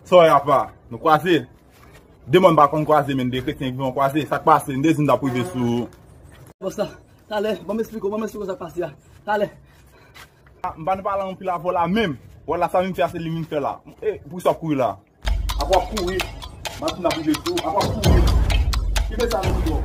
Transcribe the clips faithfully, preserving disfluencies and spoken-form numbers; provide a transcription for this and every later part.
Sa w ye apa? Nou kwaze? De mòn pa konn kwaze, men de kretyen vivan kwaze. Sa k pase? M te di m t ap rive sou. Bòs la, talè, ban m esplike w, ban m esplike w sa k pase a. Talè. M pa nan pale anpil avè w la menm. Wè la sa vin fè a se li vin fè la. E, poukisa w ap kouri la? Apa w ap kouri? M ap di m ap rive sou. Apa w ap kouri? Kite sa nan men w.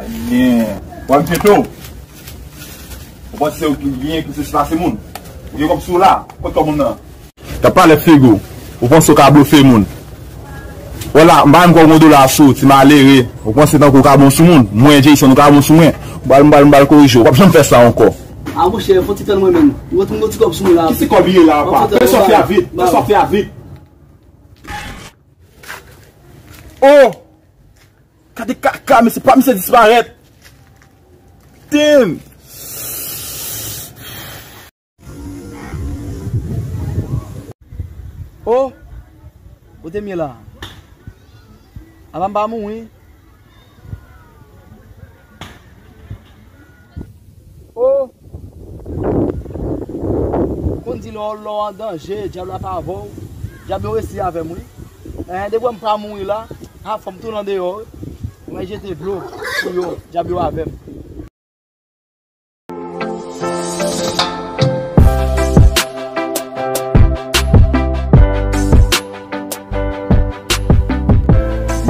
Ebyen, w ap jete w. Ou panse se ou ki byen, ki sesi pase moun? Ou gen kòb sou ou la? Kot kòb moun nan? T ap pale Figo. Ou panse ou ka blofe moun? Wè la, m pa menm kwè w gon dola sou ou, ti malere. Ou panse tankou ou ka bon sou moun? Mwen, Jayson, ou ka bon sou mwen? M pral, m pral, m pral korije w. W ap janm fè sa ankò. A monchè, fò ti tann mwen menm. M gon ti kòb sou mwen la. Ki ti kòb li ye la, apa? Fè sòti a vit, fè sòti a vit. Oh! Gade kaka, mesye, pa misye disparèt. Damn! Oh! Kote m ye la? Apa m pa mouri? Oh! Konn di lè w, lè w an danje, dyab la pa avè w. Dyab yo resi avè m, wi. Enhen, depi w wè m pa mouri la, a, fò m tounen andeyò, wi. Mwen jete dlo pou yo, dyab yo avè m.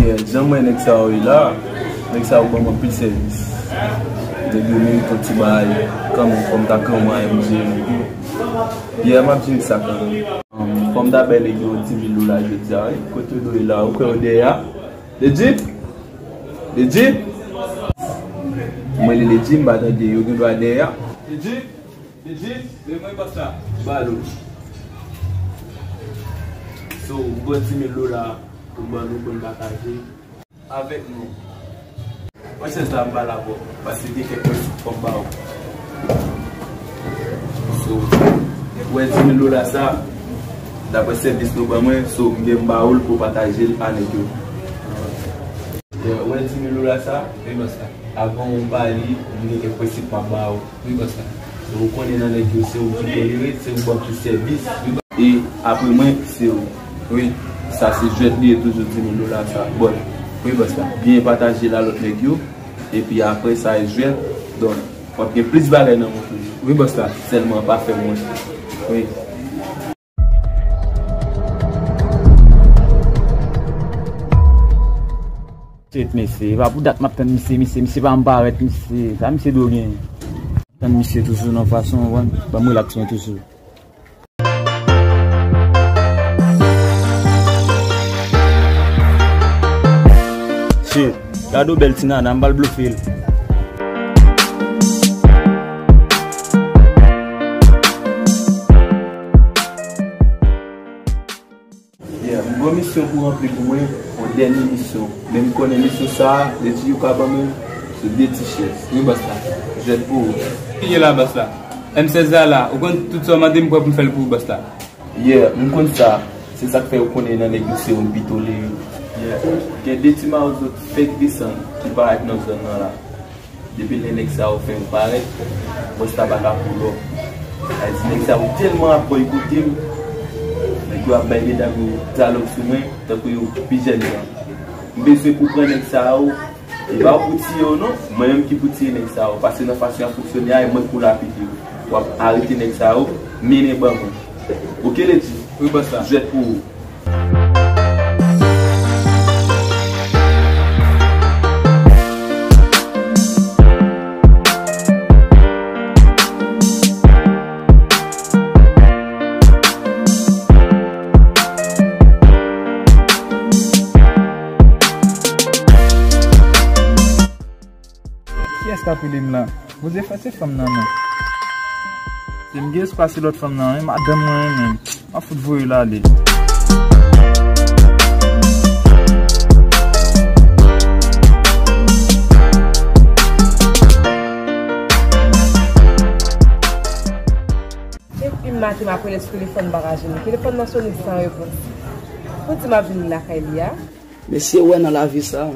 Yeah, jan m wè nèg sa yo ye la, nèg sa yo ban m anpil sèvis. Nèg yo merite yon ti bagay kanmenm, fò m ta kanmenm M J M tou. Yeah, m ap jere sa kanmenm. Um, fò m ta bay nèg yo dis mil dola jodi a, wi. Kote yo ye la, ou kwè yo dèyè a? Legit? Legit? Mwen li Legit, m pa tande, yo gen dwa dèyè a. Legit? Legit? Men mwen bòs la. Balo. So, m pran dis mil dola pou m ban nou, pou n pataje. Avèk nou. Mwen se sa m pa la bò, paske gen kèk prensip fò m ba w. So, ou wè dis mil dola sa, daprè sèvis nou ban mwen, so, m gen m ba ou l pou w pataje l a nèg yo. Yeah, ou wè dis mil dola sa, wi, bòs la. Avan ou ba li, m gen kèk prensip m ap ba ou. Wi, bòs la. Ou konnen nan nèg yo, se ou ki tolere, se ou k ban plis sèvis. Wi, bòs. E apre mwen, se ou. Wi, sa se jwèt li ye toujou, dis mil dola sa. Bon, wi, bòs la. Byen pataje l a lòt nèg yo. Epi apre sa, e jwèt. Donk, W ap gen plis bagay nan men w toujou. Wi, bòs la. Sèlman pa fè mwen. Wi. Shit, mesye, e pa pou dat m ap tann misye, misye, misye pa janm parèt, misye. Sa misye dwe gen? Tann misye toujou nan fason, w konprann? Ban m relax mwen toujou. Shit, gade yon bèl ti nana, m pral blofe l. Yeah, m gen yon misyon pou ranpli pou mwen, yon dènye misyon. Men m konnen misyon sa a, de ti yo ka ban mwen, se de ti chèz. Wi, bòs la. Jwèt pou ou. Ki ye la, bòs la? M sèz la la, ou konn tout sa w mande m prè pou m fè l pou ou, bòs la. Yeah, m konn sa. Se sa k fè ou konnen nan nèg yo se yon pi tolere. Yeah. Gen de ti mawozo fèk desann ki parèt nan zòn nan la. Depi lè nèg sa yo fenk parèt, bòs la pa ka pou lò. Sa di nèg sa yo tèlman ap bòykote m, nèg yo ap bay medam yo dyalòg sou mwen, tankou yo pi jèn jan. M bezwen pou pran nèg sa yo, e pa pou tiye yo non, mwen menm ki pou tiye nèg sa yo, paske nan fason y ap fonksyone a, e mwen k pou lapide yo. W ap arete nèg sa yo, mennen ban mwen. Oke, Lady? Wi, bòs la. Jwèt pou ou. Kiyès k ap rele m la? Poze fè se fanm nan non. Se m gen espas se lòt fanm nan, wi, madanm mwen menm. M ap fout voye l ale. Depi maten m ap rele sou telefòn, m pa ka jwenn li. Telefòn nan sone san repons. Pou di m ap vin lakay li a. Mesye, wè nan lavi sa,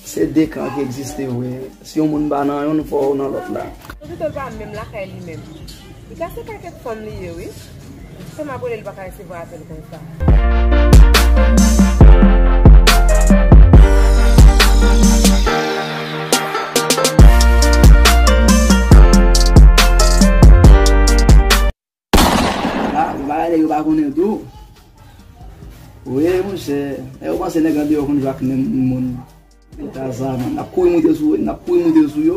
se de kan ki egziste vre. Si yon moun pa nan yonn, fò w nan lòt la. Ou pito l pa menm lakay li menm. Li ka se kakèt fanm li ye, wi. Sa m ap rele l pa ka resevwa apèl konsa. Ah, bagay nèg yo pa konnen tou. Wi, monchè. Nèg yo panse nèg andeyò konn jwe ak menm moun. Eta sa, man. N ap kouri moute sou, n ap kouri moute sou yo.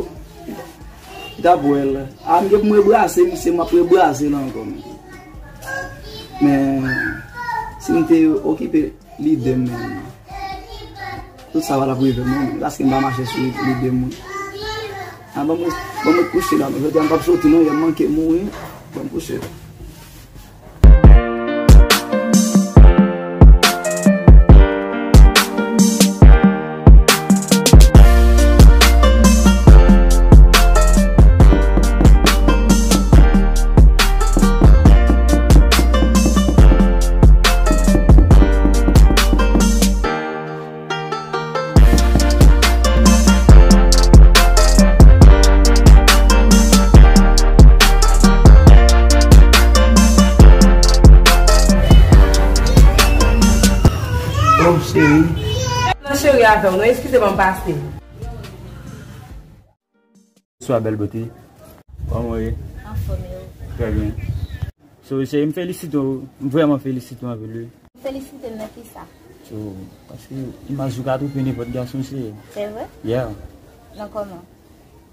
Ki t ap wè l. A, m gen pou m rebrase misye, m ap rebrase l ankò, men. Men, si m te okipe lide m, men, tout sa pa t ap rive m non, men. Paske m pa mache sou lide moun. A, ban mwen, ban mwen kouche la, men. Jodi a m p ap soti non, yè m manke mouri. Ban m kouche. Bon, cheri. Non, cheri, avè w, non, eskize m, m pase. Bonswa, bèl bote. Kòman w ye? Anfòm, e ou? Trè byen. So, cheri, m felisite w, m vrèman felisite w anpil, wi. Felisite m nan kisa? So, paske imaj ou ka twonpe nenpòt gason, cheri. Se vre? Yeah. Nan kòman?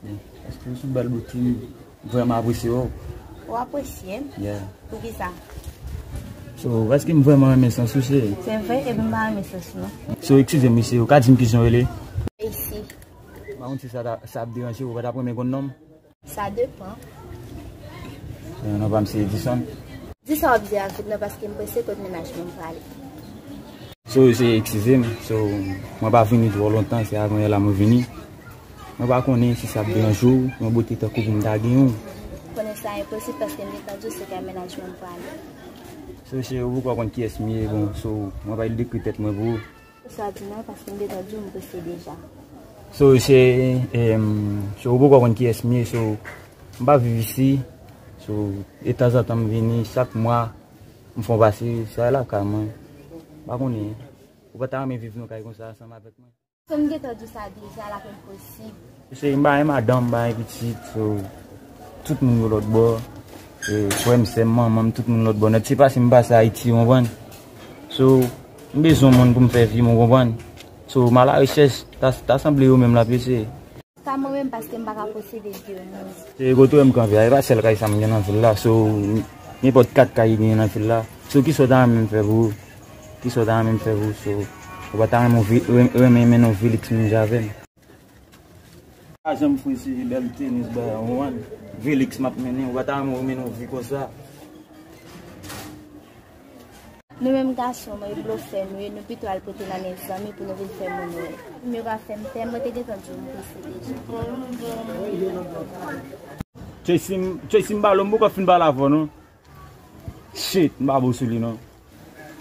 Bon, paske ou se yon bèl bout fi, m vrèman apresye w. Ou apresye m? Yeah. Poukisa? So, paske m vrèman renmen sans ou, cheri. Se vre, epi m pa renmen sans ou, non. So, eskize m, wi, cheri, ou ka di m kijan w rele? Isi. M pa konn si sa ta, sa ap deranje w, ou pa t ap renmen konn non m? Sa depann. Eh, non pa m se Edison. Di sa w ap di a vit non, paske m prese kot mennaj mwen prale. So, se eskize m. So, mwen pa vini twò lontan, se avanyè la mwen vini. Mwen pa konnen si sa ap deranje w, yon bote tankou pou m ta gen yon. Konnen sa enposib paske m gentan di w se kay mennaj mwen prale. So, cheri, ou poko konn kiyès m ye, bon, so, mwen pa dekri tèt mwen pou ou. Sa di non, paske m gentan di w m prese deja. So, se, em, so, ou poko konn kiyès m ye, so, m pa viv isi. So, e tanzantan m vini, chak mwa, m fè yon pase, sa lakay mwen. M pa konnen, ou pa ta renmen viv nan kay konsa ansanm avèk mwen? Kòm m gentan di w sa deja, l ap enposib. Cheri, m pa gen madanm, m pa gen pitit, so, tout moun yo lòt bò. E, frè m, sè m, manman m, tout moun lòt bò nèt. Se pa si m pase Ayiti, ou konprann? So, m bezwen yon moun pou m fè vi m, ou konprann? So, m alarechèch, ta, ta sanble yo menm l ap eseye. Ka mwen menm paske m pa ka posede vye moun. Se kote w wè m kanpe a, e pa sèl kay sa m gen nan vil la, so, nenpòt kat kay ki gen nan vil la. So, kisa w ta renmen m fè pou ou? Kisa w ta renmen m fè pou ou? So, ou pa ta renmen, renmen, renmen yon Velix menm jan avè m? Pa janm fwe se bèl tenis ba ou an. Velix m ap mennen, ou pa ta renmen w mennen yon vi konsa. Nou menm gason, mwen blofè nou ye, nou pito al pote nan men zanmi pou nou vin fè moun wè. Mwen pa fè m pè, mwen te gentan di w m posede. Tracy, m- Tracy, m pale w, m poko fin pale avè w non. Shit, m pa bon sou li non.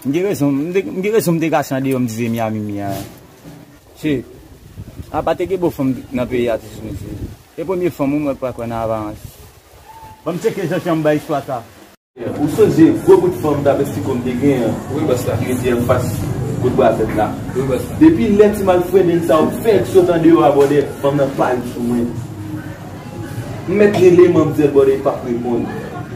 M gen rezon, m te, m gen rezon m te kache andeyò, m di se Miami m ye a. Shit. Apa te gen bon fanm nan peyi a tou sou mesye. E premye fanm ou mwen pa kwè nan aparans. Ban m tcheke jan jan m bay istwa sa. Ou sonje gwo bout fanm m t ap esplike w m te gen an? Wi, bòs la. Ki rete anfas kote bwa fèt la. Wi, bòs la. Depi lè ti malfrendeng sa yo fenk sot andeyò a, brother, fanm nan pa ret sou mwen. M mèt rele manmzèl, brother, li p ap reponn.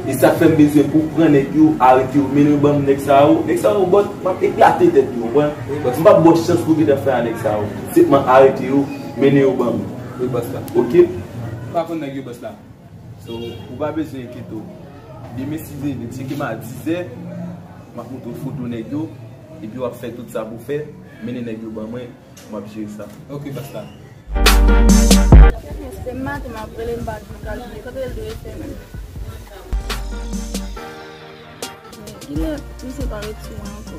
E sa k fè m bezwen pou pran nèg yo, arete yo, mennen yo ban m nèg sa yo. Nèg sa yo, bòs, m ap eklate tèt yo, konprann? Wi, bòs. M p ap ba w chans pou w gentan fè a nèg sa yo. Senpman arete yo, mennen yo ban m. Wi, bòs la. Oke? M pa konn nèg yo, bòs la. So, ou pa bezwen enkyete w. Demen sis è, tcheke m a dis è, m ap montre w foto nèg yo, epi w ap fè tout sa pou w fè, mennen nèg yo ban mwen, m ap jere sa. Oke, basta. Se maten m ap rele m pa jwenn kal, kote l dwe fè menm? Kilè misye pa ret sou mwen ankò?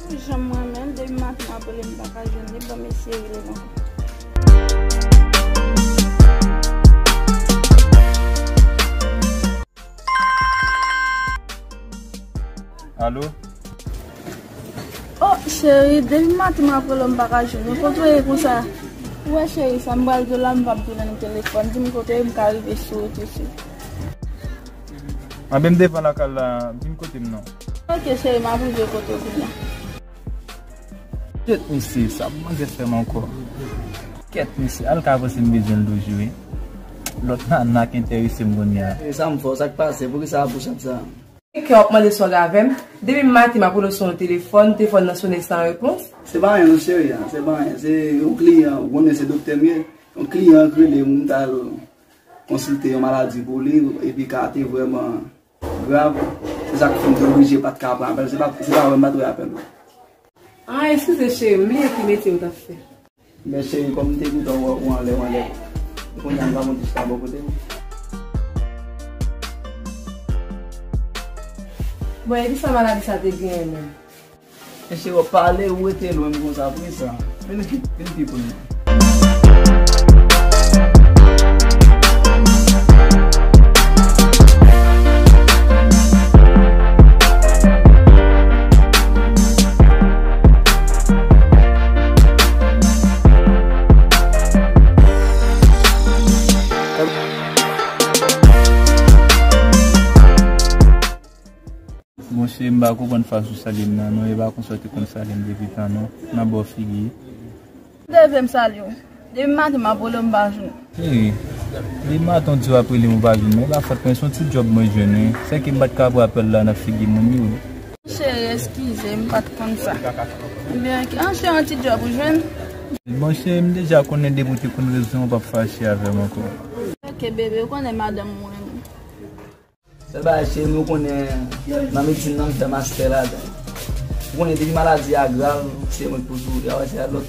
Pou jan m renmen l, depi maten m ap rele m pa ka jwenn li, ban m eseye rele l ankò. Alo? Oh, cheri, depi maten m ap rele w m pa ka jwenn ou. Kote w ye konsa? Ou wè cheri, sa m pral di w la, m p ap jwenn telefòn. Di m kote w ye, m ka rive sou ou tousuit. Anben m devan lakay la, vin kote m non. Ok cheri, m ap rive kote w kounye a. Kèt mesye, sa manzè fè m ankò. Kèt mesye, al ka panse m bezwen l toujou wi. Lòt nana k enterese m kounye a. E sa m fè w, sa k pase? Poukisa w ap pouse m sa? Kè w ap mande sa w gen avè m? Depi maten m ap rele w sou yon telefòn, telefòn nan sonnen san repons. Se pa anyen non cheri, se pa anyen. Se yon kliyan, ou konnen se doktè m ye. Yon kliyan k rele m, m t al konsilte yon maladi pou li, epi ka te vrèman grav. Se sa k fè m te oblije pa t ka pran apèl. Se pa, se pa vrè m pa t wè apèl ou. Ah, eskize cheri, m bliye ki metye w t ap fè. Men cheri, kòm m te gentan wè ou anlè, ou anlè. Kounye a m pa konn kisa bò kote m. Bon, epi sa maladi sa te genyen menm? Men cheri, w ap pale, ou rete lwen m konsa, poukisa? Vin pi, vin pi pre. Monchè, m pa konprann fason w salye m nan non, e pa konsa w te konn salye m depi tan non, nan bò figi. Ou te vle m salye w? Depi maten m ap rele w m pa jwenn ou. Cheri, depi maten w di w ap rele m ou pa jwenn mwen, e pa fòt mwen, se yon ti djòb mwen jwenn wi. Sèke m pa t ka pran apèl la nan figi moun yo. Cheri, eskize, m pa t konn sa. Ebyen, an cheri, yon ti djòb ou jwenn? Bon cheri, m deja konnen depi w te konn rezon w p ap fache avè m ankò. Ok bebe, ou konnen madanm mwen. Sèl bagay cheri m, ou konnen nan medsin nan m fè mastè ladan. Ou konnen depi maladi a grav, se mwen k pou soufri, a wè se lòt,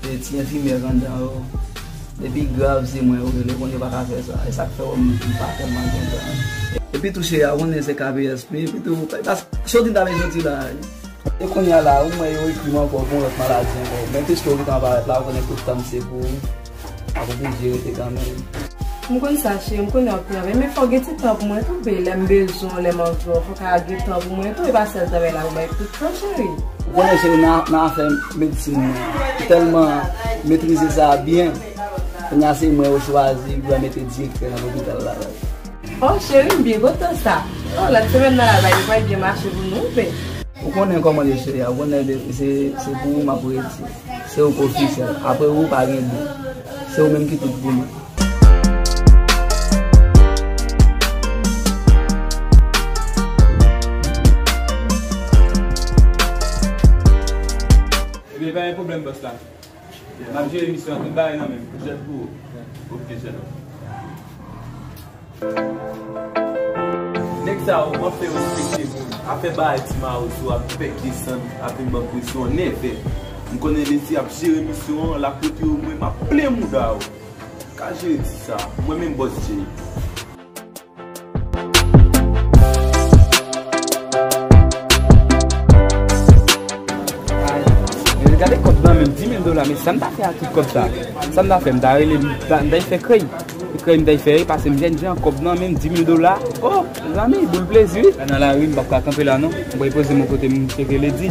e, ti enfimyè k anndan yo. Depi grav se mwen yo rele, ou konnen yo pa ka fè sa. E sa k fè w wè m pa tèlman gentan. Epi tou cheri a, ou konnen se K P S P, epi tou, e pa, soti m ta vle soti la. E kounye a la, ou wè yo ekri m ankò pou yon lòt maladi ankò. Men piske w gentan parèt la, ou konnen tout tan m se pou ou. M ap oblije rete kanmenm. M konn sa, cheri, m konnen w ap travay, men fò w gen ti tan pou mwen tou, bebe. Lè m bezwen w, lè m anvi w, fò w ka gen tan pou mwen tou, e pa sèl travay la pou bay tout tan, cheri. Ou konnen, cheri, nan, nan afè medsin nan, m tèlman metrize sa byen, kounye a se mwen yo chwazi pou yo mete direktè nan lopital la. Oh, cheri, m byen kontan sa. Oh, lòt semèn nan la, bagay yo pral byen mache pou nou, bebe. Ou konnen kòman l ye, cheri a, ou konnen se, se, se pou ou m ap rete. Se ou k ofisyèl. Apre ou, pa gen de. Se ou menm ki tout pou mwen. Ebyen, pa gen pwoblèm, bòs la. M ap jere misyon an, tout bagay nan men m. Jèt pou ou. Ok, jèt. Nèg sa yo, m ap fè yo respekte moun. Afè bagay ti mawozo ap fèk desann, ap vin ban presyon nève. M konnen Lesi ap jere misyon an, l ap pote yo, mwen m ap plen mouda yo. Ka jere ti sa, mwen menm bòs Jay. Gade kòb nan men m, di mil dola, men sa m ta fè ak tout kòb sa? Sa m ta fè? M ta rele, m ta, m ta fè krèy. Krèy m ta fè, pase m jènjan, kòb nan men m, di mil dola. Oh, mezanmi, boul plezi wi. La nan lari, m p ap ka kanpe la non. M pral poze m yon kote, m tcheke Ledi.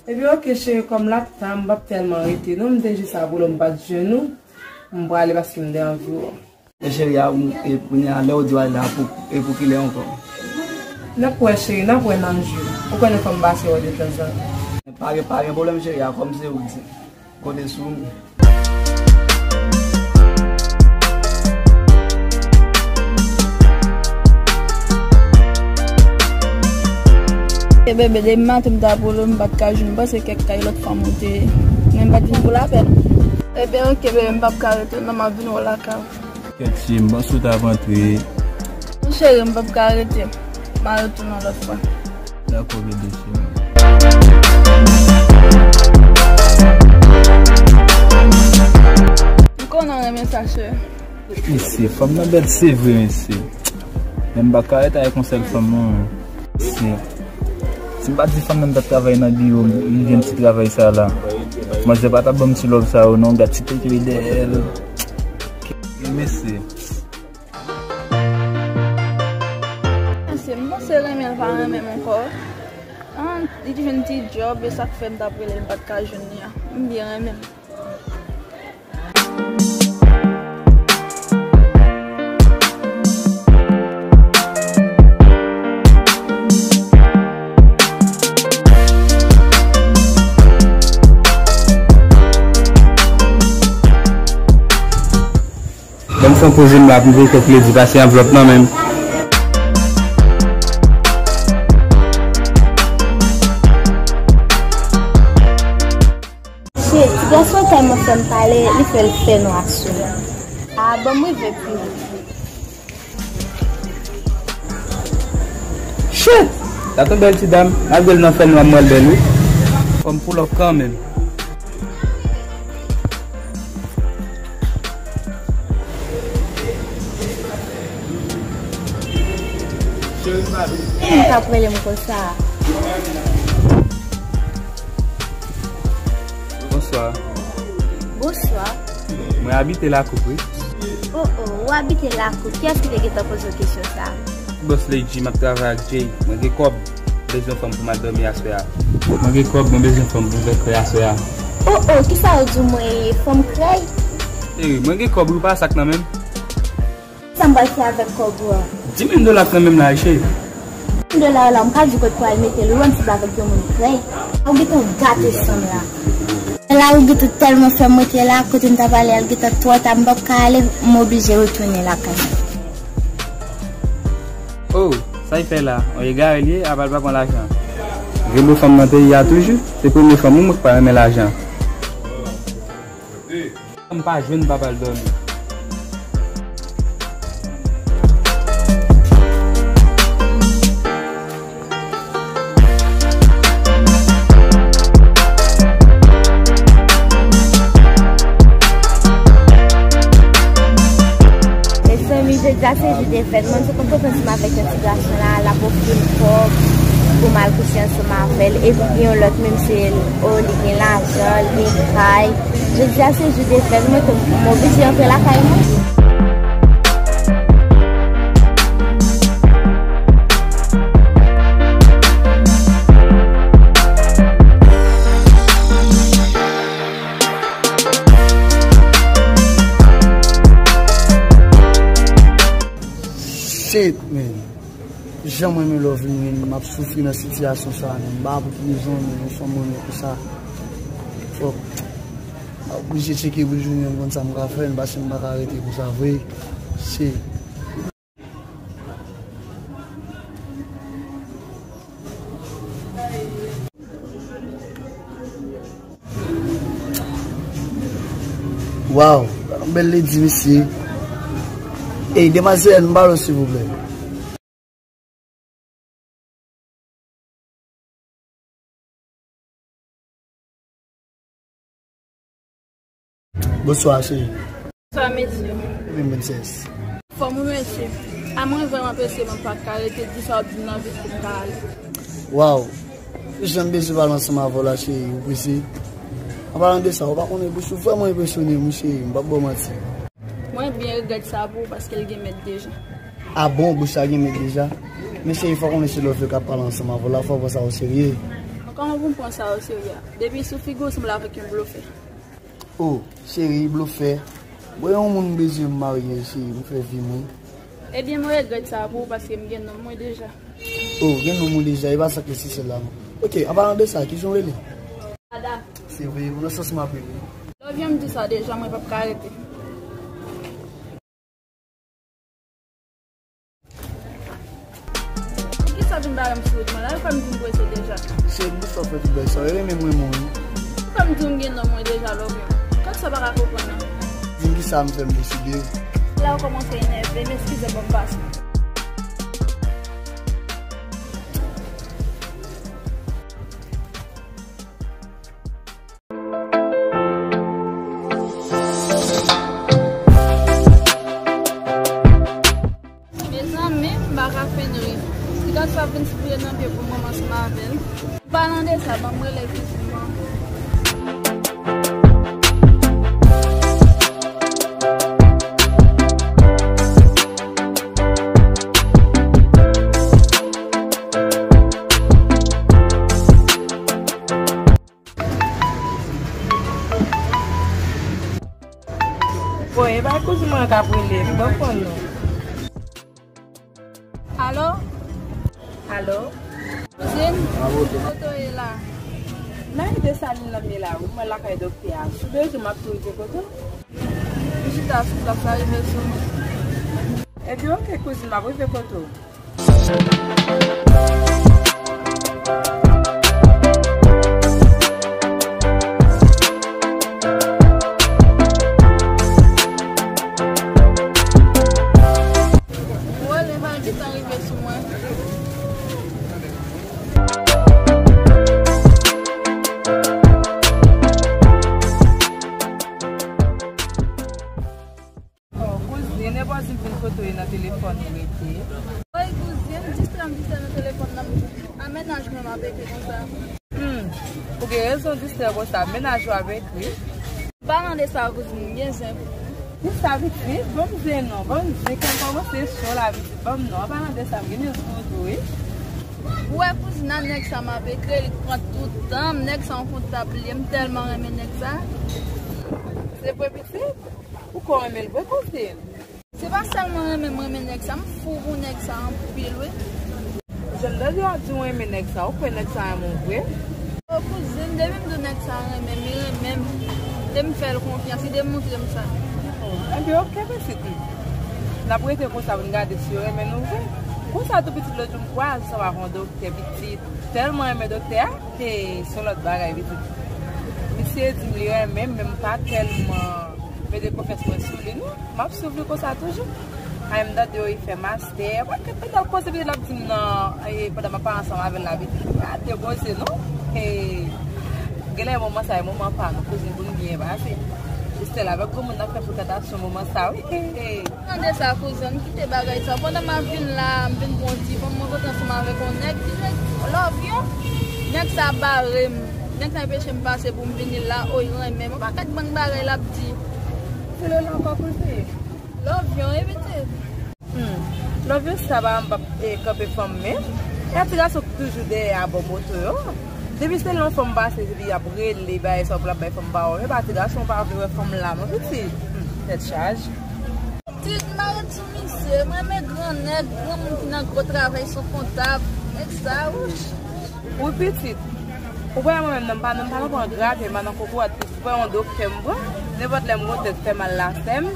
Ebyen, oke, cheri, kòm l ap ta, m p ap tèlman rete, non, m te jis ap rele w, m pa t jwenn ou. M prale paske m te anvi w. E cheri a, m, e kounye a, lè w di w al la, pou, e pou kilè ankò? N ap wè, cheri, n ap wè nan jou. Ou konnen fò m pase wè w detanzantan. Pa gen, pa gen pwoblèm, cheri a, kòm se ou k di. Konte sou m. E bebe, depi maten m t ap rele w, m pa t ka jwenn ou, paske kèk kay lòt fanm ou te ye. Men m pa t vin pou lapèl. Ebyen, oke, bebe, m p ap ka rete, non, m ap vin wè w lakay ou. Kèt, cheri, m panse w t ap antre. Non, cheri, m p ap ka rete. M a retounen yon lòt fwa. Dakò, bebe, cheri. M konnen w renmen sa, cheri. Mesye, fanm nan bèl, se vre, mesye. Men m pa ka rete avèk yon sèl fanm, non. Mesye, si m pa t di fanm nan m t ap travay nan biwo, m gen ti travay sa la. Manzè pa t ap ban m ti love sa yo, non. Gad ti pete dèyè l. Mesye. Mesye, m panse renmen l pa renmen m ankò. Ah, li jwenn ti djòb, e sa k fè m t ap rele l, m pa t ka jwenn li a. M byen renmen l. Ban m fè yon poze m la pou m veye kèk Ledi pase anvlòp nan men m. Shit, ti gason tèlman fè m pale, li fè l fè nwa sou mwen. A, ban m rive pi vit. Shit! Sa t yon bèl ti dam. Malgre l nan fènwa, m wè l bèl, wi. Fò m pull up kanmenm. Ki moun k ap rele m konsa? Bonswa. Bonswa. Mwen abite Lakou, wi. Oh, oh, ou abite Lakou. Kiyès ki te gentan poze w kesyon sa a? Bòs Lady, m ap travay ak Jay. Mwen gen kòb. Mwen bezwen fanm pou m al dòmi aswè a. Mwen gen kòb, mwen bezwen fanm pou m fè krèy aswè a. Oh, oh, kisa w di w mwen ye? Fanm krèy? Ey, mwen gen kòb, wi, ou pa sa k nan men m. Sa m pral fè avèk kòb ou a? Di mil dola k nan men m la, cheri. Di mil dola yo la, m pa di kote pou al mete l, ou wè m sot avèk yon moun krèy. Ou gentan gate san m la. La ou gentan tèlman fè m rete la, kote m t ap ale a gentan twò ta, m p ap ka ale, m oblije retounen lakay mwen. Oh, sa y fè la? On egare l ye, apa l pa pran lajan? Vye bo fanm nan peyi a toujou, se premye fanm wi mwen k pa renmen lajan. M pa jwenn papa l dòmi. Mezanmi, jodi a se jou de fèt. Mwen, se konn pran ansanm avèk yon ti gason la, l ap ofri m kòb pou m al kouche ansanm avè l. Epi gen yon lòt menm, se l, o, li gen lajan, li gen kay. Jodi a se jou de fèt, mwen tou, m oblije antre lakay mwen. Shit, man. Jan mwen renmen Loveline, man, m ap soufri nan sitiyasyon sa, man. M pa pou ki rezon, man, yon fanm mwen renmen konsa. Fòk. M oblije tcheke pou jwenn yon konn sa m ka fè, paske m pa ka rete konsa vre. Se Waw, yon bèl lady, mesye. Ey, demwazèl, m pale w, silvouplè. Bonswa, cheri. Bonswa, mesye. Vin, princess. Fò mwen, mesye. A mwen vrèman prese, mwen pa ka rete, di sa w di m nan vit pou m ka ale. Waw. Jan m bezwen pale ansanm avè w la, cheri, ou prese? An palan de sa, ou pa konnen bouch ou vrèman enpresyone m, wi, cheri, m p ap ba w manti. Mwen byen regrèt sa pou ou, paske l gen mèt deja. A bon, bouch la gen mèt deja? Men cheri, fò w konnen se Love k ap pale ansanm avè w la, fò w pran sa o serye. Kòman pou m pran sa o serye a? Depi sou figi w sanble avèk yon blofè. O, cheri, blofè. Mwen yon moun m bezwen m marye, cheri, m fè vi mwen. Ebyen, mwen regrèt sa pou ou, paske m gen nonm mwen deja. O, gen nonm ou deja, e pa sa k esansyèl la non. Ok, an palan de sa, kijan w rele? Ada. Se vre, ou nan sans m ap rele. Love, jan m di sa deja, mwen p ap ka rete. Poukisa w vin bare m sou wout mwen la? Ou fè m di m prese deja. Se bouch sa w fè tout bagay sa. Ou renmen mwen, mwen. Ou fè m di w m gen nonm mwen deja, Love. Kòk sa pa ka konprann nan. Di m kisa m fè m deside. La ou kòmanse enève m, eskize m, ban m pase. Mezanmi, m pa ka fenn ri. Ti gason ap vin soufri nan pye pou mwen ansanm avè l. Palan de sa, ban m rele kizin mwen. Bon, e pa kouzin mwen k ap rele m, ban m pran non. Alo? Alo? Kouzin, kote w ye la? Nan Desalin la m ye la, wi, mwen lakay doktè a. Si w bezwen m, m ap tou rive kote w. M chita sou plas la, rive sou mwen. Ebyen, oke, kouzin, m ap rive kote w. Wole pa gentan rive sou mwen. Oh, kouzin, e bò di m vin kote w ye nan telefòn ou rete. Oy, kouzin, distrè m, distrè nan telefòn nan. A mennaj mwen m ap ekri konsa. Hmm, ou gen rezon distrè konsa, mennaj ou ap ekri. Palan de sa, kouzin, m gen zen pou ou. Kisa, pitit? Ban m zen non, ban m zen, kè m kòmanse cho la, pitit, ban m non. An palan de sa, m gen news pou ou tou, wi. Ou wè kouzin nan, nèg sa m ap ekri, li pran tout tan m, nèg sa yon kontab li ye, m tèlman renmen nèg sa. Se vre, pitit? Ou kwè w renmen l vre, kouzin? Se pa sèlman renmen m renmen nèg sa, m fou pou nèg sa anpil, wi. Jan m tande w ap di w renmen nèg sa, ou kwè nèg sa renmen w vre? O kouzin, depi m di w nèg sa renmen m, li renmen m. Depi m fè l konfyans, li demontre m sa. O, enben, oke, pitit m. N ap rete konsa pou n gade si yo renmen nou vre. Konsa tou, pitit, lòt jou m kwaze ansanm avèk yon doktè, pitit. Tèlman renmen doktè a, hey, se yon lòt bagay, pitit. Misye di m li renmen m, men m pa tèlman mete konfyans mwen sou li, non. M ap swiv li konsa toujou. Ay, m tande yo, li fè mastè. Mwen, pandan l koze, epi l ap di m nan, e, pandan m ap pale ansanm avè l la, epi gade koze, non? E, genlè moman sa, e moman pa nou, koze pou n byen pase. Jistèl avèk granmoun nan fè frekantasyon moman sa, wi. E, e. Tande sa, kouzin, kite bagay sa. Pandan m ap vin la, m vin pran yon ti fanm, mwen rankontre ansanm avèk yon nèg, ti nèg, Love, yon nèg sa bare m. Nèg sa anpeche m pase pou m vini la, o, li renmen m. Yon pakèt bann bagay l ap di. Sou le la ankò koze. Love, yon evite. Hmm. Love, yon sa pa m p ap, eh, kanpe fanm menm. E a ti gason ki toujou dèyè a bò moto yo. Depi se yon fanm pase, se li ap rele, bay sa pou l ap bay fanm pawòl. E pa ti gason pa vle wè fanm la, non, pitit. Hmm. Tèt chaje. Ti, m pa ret sou misye. Mwen renmen gran nèg, gran moun ki nan gwo travay, son kontab. Nèg sa, wouch. Wi, pitit. Ou wè mwen menm, nan pa, nan pa nan pran grape, m pa nan kokorat, pitit. Ou wè yon doktè m pran, nenpòt lè m gon tèt fè mal la, sè m,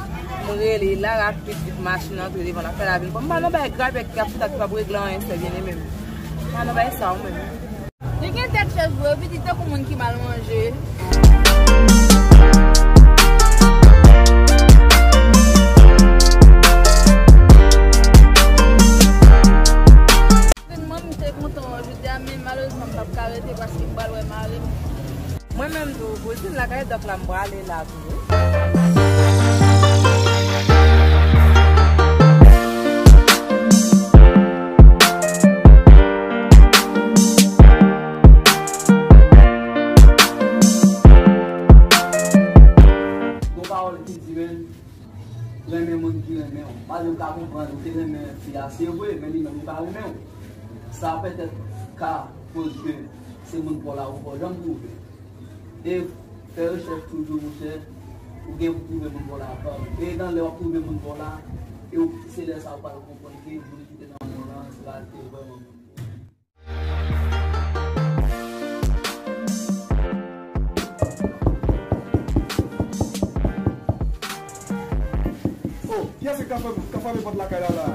m rele la, rapid, vit machin antre devan l ap fè lavi l. Bon, m pa nan bay grape ki ap fouta ki p ap regle anyen, sè byeneme m. M pa nan bay sa, ou menm. Li gen tèt chèch vre, wi, li tankou moun ki mal manje. Evènman m te kontan wè jodi a, men malerezman m p ap ka rete paske m pral wè mari m. Mwen menm tou, kouzin lakay dòk la m prale la tou. Gon pawòl ki di, men, renmen moun ki renmen w. Malgre w ka konprann, ou te renmen fi a, se vre, men li menm, li pa renmen w. Sa petèt ka koz ke se moun pa w la ou pa w janm twouve. E fè rechèch toujou, monchè, ou gen pou twouve moun pa w la avan. E nan lè w ap twouve moun pa w la, e w, se lè sa a ou pral konprann ke moun ki te nan men w lan, se pa l te vrèman moun. Oh, kiyès ki ka fè, ka frape pòt lakay la, la?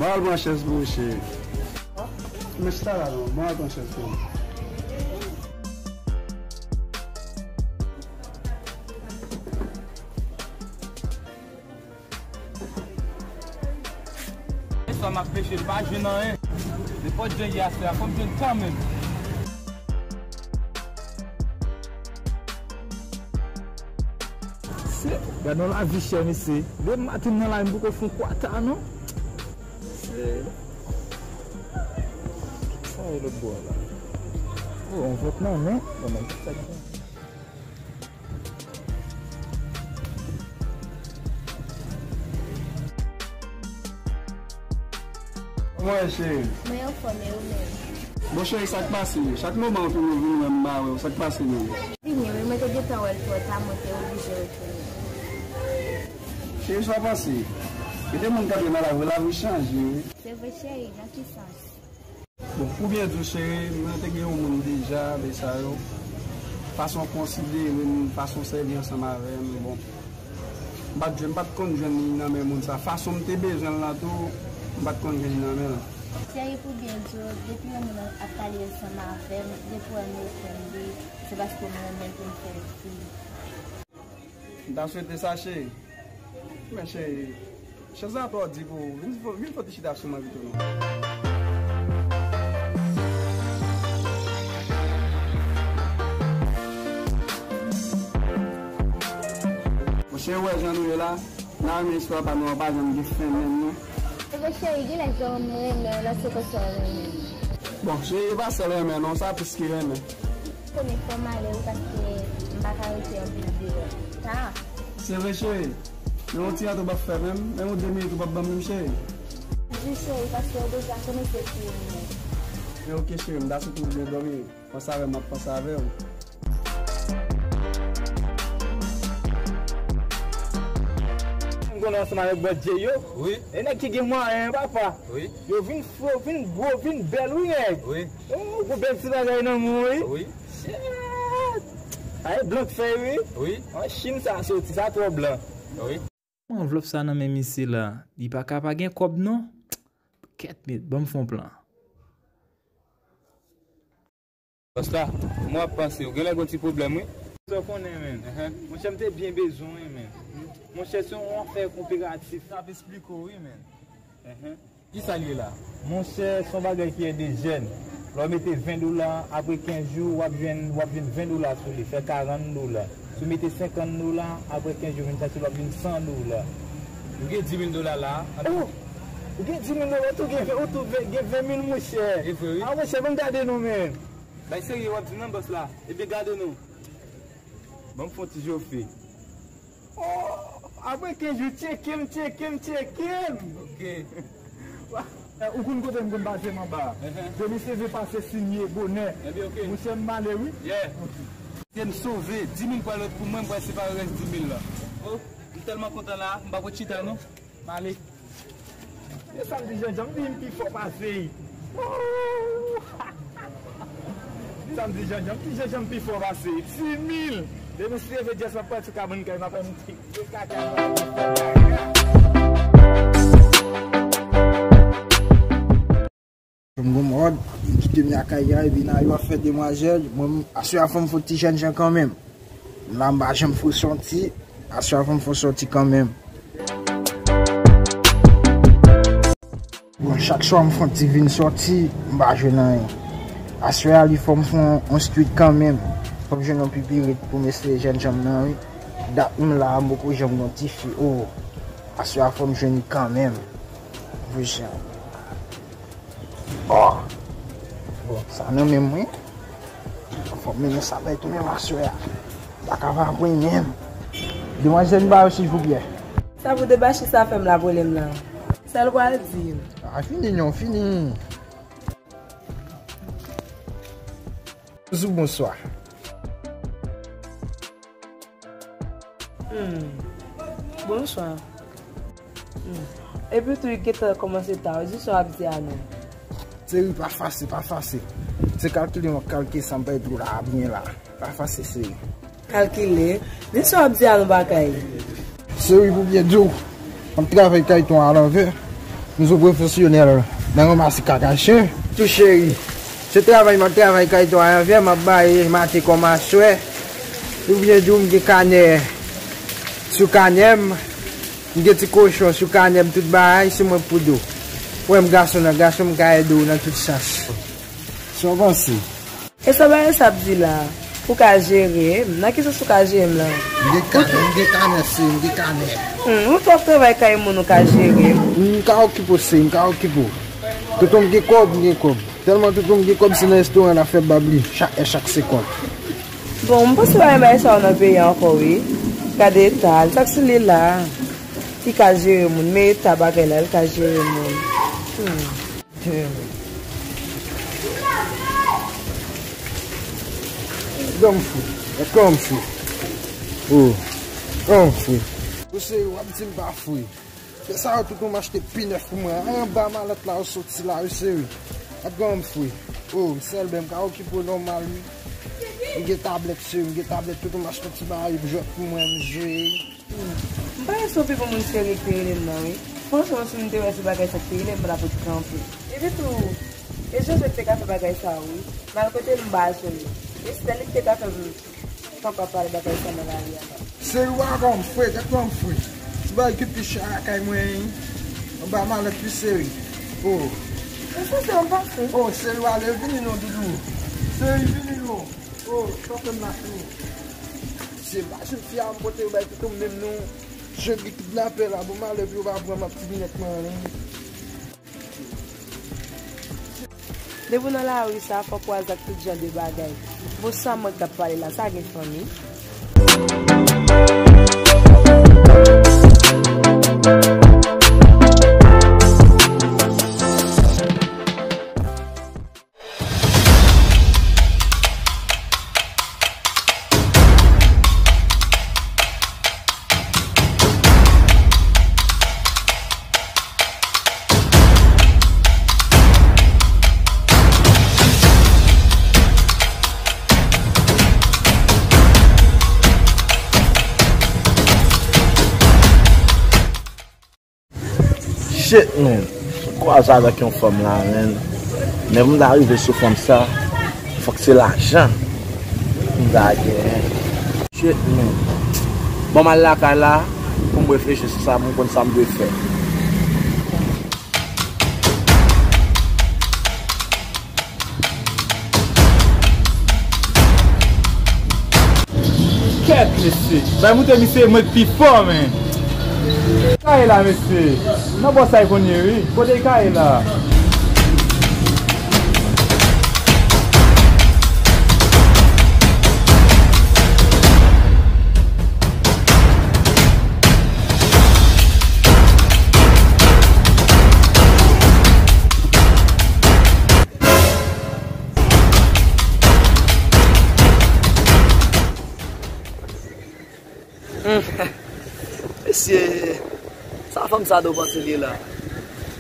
Bon, al pran chèz pou ou, cheri. Men chita la non, bon, al pran chèz pou ou. Mesye m ap peche, m pa jwenn anyen. Nenpòt jan ye aswè a, fò m jwenn kanmenm. Se, gad yon lavi chè, mesye. Depi maten m nan lari, m poko fè yon kwata, non. Se, sa ye lòt bò a la? Oh, yon vòt nan men. Bon, men, sa ki gen? Kòman w ye, cheri? Mwen anfòm, e ou menm? Bon, cheri, sa k pase? Chak moman ou toujou vin wè m, m pa wè w. Sa k pase menm? Vini, wi, mwen te gentan wè l twò ta, mwen te oblije retounen. Cheri, sa w panse? Gen de moun k ap viv nan lavi, lavi chanje, wi. Se vre, cheri, nan ki sans? Bon, pou byen di w, cheri, mwen te gen yon moun deja, de sa yo. Fason w konsidere m, fason w sèvi ansanm avè m, bon. M pa t jwenn, m pa t konn jwenn li nan men moun sa. Fason m te bezwen l lan tou, m pa t konn jwenn li nan men l. Cheri, pou byen di w, depi yon moun ap pale ansanm avè m, depi w wè m reponn li, se paske m renmen l pou m fè l fi. M ta swete sa, cheri. Men, cheri, chèz la twò di pou ou. Vin, vin fè ti chita sou mwen pito non. Monchè, ou wè jan nou ye la? N a renmen istwa pa nou an, pa janm gen fen menm non. Ebyen, cheri, genlè jan m renmen w la, se konsa w renmen m. Bon, cheri, e pa sèl renmen non, sa plis ke renmen. Konnen fò m ale wi, paske m pa ka rete anpil deyò. Ta. Se vre, cheri. Men yon ti jan tou w p ap fè menm, menm yon de minit ou p ap ban m menm, cheri. Wi, cheri, paske ou deja konnen se fi ou m ye. Men oke, cheri, m ta swete w byen dòmi. Panse avè m, m ap panse avè w. M konnen ansanm avèk bòdye yo. Wi. E nèg ki gen mwayen, papa. Wi. Yo vin fo, vin gwo, vin bèl, wi, nèg. Wi. Oh, gwo bèl ti bagay nan men w, wi. Wi. Shit. Ay, blan k fè, wi. Wi. An Chin sa soti, sa twò blan. Wi. Anvlòp sa nan men misye la, li pa ka pa gen kòb non. Kèt met, ban m fè yon plan. Bòs la, mwen ap panse, ou genlè gon ti pwoblèm, wi. Sa w konnen, men. Enhen. Monchè, m te byen bezwen w, men. Monchè, se yon afè kooperatif. M ap esplike w, wi, men. Enhen. Kisa l ye la? Monchè, se yon bagay ki ède jèn. Lè w mete ven dola, apre kenz jou, w ap jwenn, w ap jwenn ven dola sou li, fè karant dola. Si w mete senkant dola, apre kenz jou, vin chèche l, w ap jwenn san dola. Ou gen di mil dola la a. Oh! Ou gen di mil dola, ou tou gen, ou tou gen ven mil, monchè. E vre, wi. Ah, monchè, ban m gade non, men. Bay serye, w ap di non, bòs la. Ebyen, gade non. Ban m fè yon ti jofe. Oh, apre kenz jou, tcheke m, tcheke m, tcheke m. Ok. Ou konn kote m konn pase m anba. Demen seve pase sinye bonè. Monchè, m ale wi. Ke m sove, di mil pral ret pou mwen, m pral separe rès di mil la. Oh, m tèlman kontan la, m pa pot chita non. M ale. E sa m di Janjan, m di m pi fò pase. Oh! Sa m di Janjan, m di Janjan m pi fò pase. Dis mil. Demen seve Jess ap pati kabann kay, m ap fè m ti. M gon mòd, m kite m lakay la, epi nan yo ap fè demwazèl. Mwen, aswè a fò m fè ti jènjan kanmenm. M la m pa janm fè sòti, aswè a fò m fè sòti kanmenm. Bon, chak swa m fè ti vin sòti, m pa jwenn anyen. Aswè a li fò m fè yon street kanmenm. Fò m jwenn yon pipirit pou m eseye jènjan m nan wi. Dat m la, m poko janm gon tifi. Oh, aswè a fò m jwenn li kanmenm. Vre sa. Oh! Bon, sa nan men mwen. Fò m mennen sa bay tou menm aswè a. Pa ka pa pran menm. Demwazèl m ba yo silvouplè. Sa pou debache sa fè m la pwoblèm la. Sa l pral di m. A fini non, fini. Bonjou, bonswa. Hmm. Bonswa. Hmm. Epi tou, li gentan kòmanse ta, di sa w ap di a non. Seri, pa fase, pa fase. Se kalkile, mwen kalkile sa m bay tou la, byen la. Pa fase, seri. Kalkile. Di sa w ap di a non, bagay. Seri, pou byen di w, m ap travay kay ton alanvè. M se pwofesyonèl nan ranmase kaka chen. Tou cheri, se travay m ap travay kay ton alanvè, m ap baye maten kòm aswè. Pou byen di w, m gen kanè sou kanè m. M gen ti kochon sou kanè m, tout bagay, se mwen k pou di w. Ou wè m gason nan gason, m ka ede w nan tout sans. Sa w panse? E sa bagay sa ap di la? Ou ka jere m? Nan ki sans ou ka jere m la? M gen kanè, m gen kanè, seri, m gen kanè. Hmm, ou twò travay kay moun, ou ka jere m? M ka okipe w, seri, m ka okipe w. Tonton m gen kòb, m gen kòb. Tèlman tonton m gen kòb, se nan restoran l ap fè bab li, chak è, chak segonn. Bon, m panse pa gen bagay sa yo nan peyi a ankò, wi. Gade eta l, sa k sou li la? Li ka jere moun, men eta bagay la, li ka jere moun. Hmm. Granm fou. Granm fou. Oh. Granm fou. Ou se w ap di m pa fou. Se sa yo tout ou m achte pi nèf pou mwen. Anba malèt la ou soti la, wi, seri. Granm fou. Oh, m sèl ben m ka okipe w nòmal, wi. M gen tablèt, seri. M gen tablèt, tout ou m achte ti bagay jwèt pou mwen, m jwe. M pa gen sou pi bon moun seri ki te rele m nan, wi. Franchman, si m te wè se bagay sa ki te rele m, m pa t ap ret kanpe. Epi tou, e Jojo ki te ka fè bagay sa, wi. M al kote l, m pa jwenn li. E se li ki te ka fè m kanpe ap pale bagay sa nan lari a la. Seri, w a kòm fre, tèt kòm fre. Ti bagay ki pi chè lakay mwen, anba malèt pi seri. Oh. E se sa m pase. Oh, seri, w ale vini non, doudou. Seri, vini non. Oh, sa fè m la fini. Se machin fi a m pote yo bay toutou m menm non. Jan gen kidnapè la, bon malè pou yo pa pran m ap ti binèt mwen anyen. Depi w nan lari sa, fòk w aze ak tout jan de bagay. Bon, sa mwen k ap pale la, sa gen fanmi? Shit, man. Kwaze avèk yon fanm la, man. Men pou m ta rive sou fanm sa, fòk se lajan m ta genyen. Shit, man. Bon, m al lakay la pou m reflechi sou sa, pou m konn sa m dwe fè. Kèt, mesye. Bay moute misye mwen k pi fò, men. Kay la, mesye. Nan bò sa y konn ye, wi. Kote kay la? Sa do panse li la.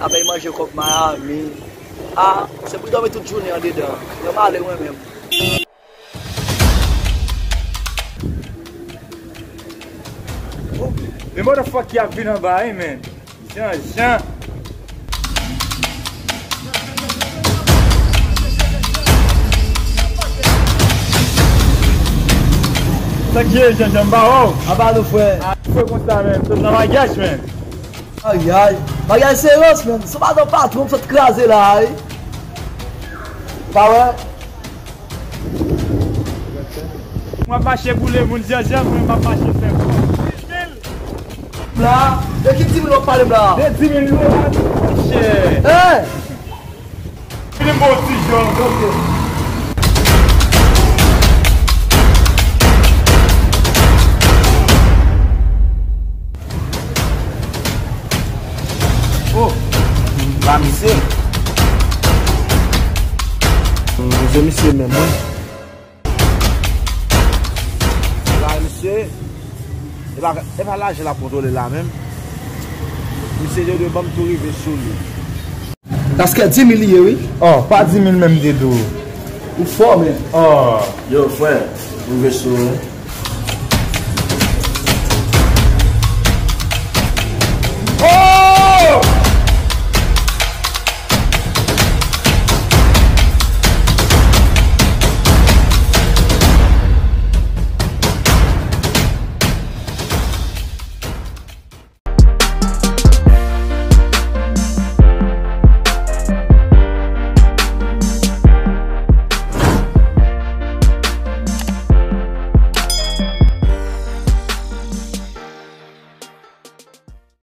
Apre manje kòk Miami. Ah, se pou dòmi tout jounen andedan. Mwen male mwen menm. Men motherfucker ap vin anba wi, men. Jan, jan. Sa k ye, Jan Jan, m pa wè w. Aba nou, frè. A, frè konsa, men. Sot nan bagaj, men. Ay, ay. Bagay serye, men. Se pa nan patwon, m sot kraze la, wi. Pa wè? Mwen ap mache boule moun Jan Jan, mwen m ap mache fè kòb. La, de ki di mil w ap pale m la? De di mil dola, monchè. Hey! Vini m ba w ti jan. Ok. Oh, ba misye. Mizè misye menm, wi. Ba misye. E pa, e pa lajan l ap kontwole la menm. Misye de de ban m tou rive sou li. Paske di mil li ye, wi. Oh, pa di mil menm, Dedo. Ou fò, men. Oh. Yo, frè, m rive sou ou.